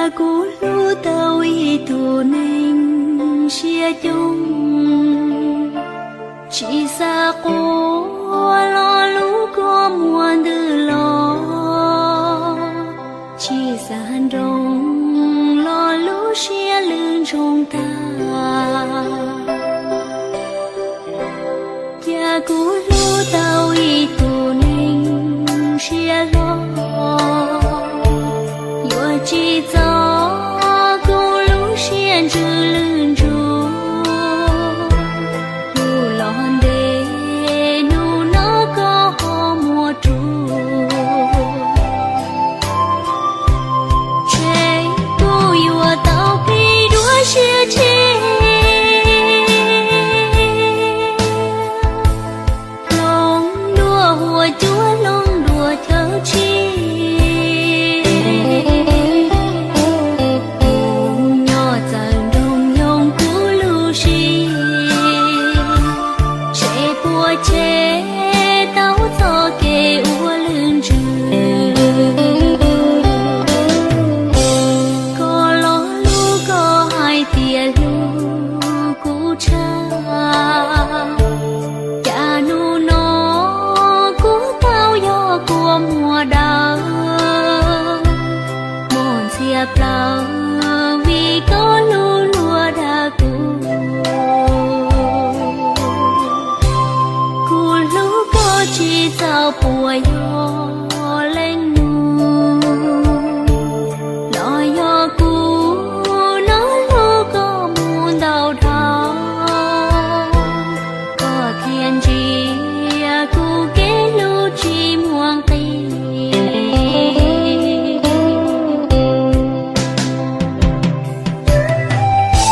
Kuv hlub tau ib tug neeg siab coob, tsis xav quaj lo lub kua muag ntws los, tsis xav nroo lo lub siab lwj ntsoog tag. Cas kuv hlub tau ib tug neeg siab hlob, yuav tsis txo kuv lub siab ntsws lwj ntsuag. Kuv los ntev hnub no koj ho muaj rua, ntshe kuv yuav tau pib dua siab tseg. Hloov dua huab cua hloov dua chaw tshis, kuv nyob txawm nroog yoo kuv lub siab, ntshe puas tseg tau txoj kev ua lwj ntsws. Koj lo lus koj hais tias hlub kuv tshaj, cas hnub no kuv tau yog kua muag dawb, muaj ntxhias plaws vim koj hlub luag dag kuv. Kuv hlub koj tsis txaus puas yog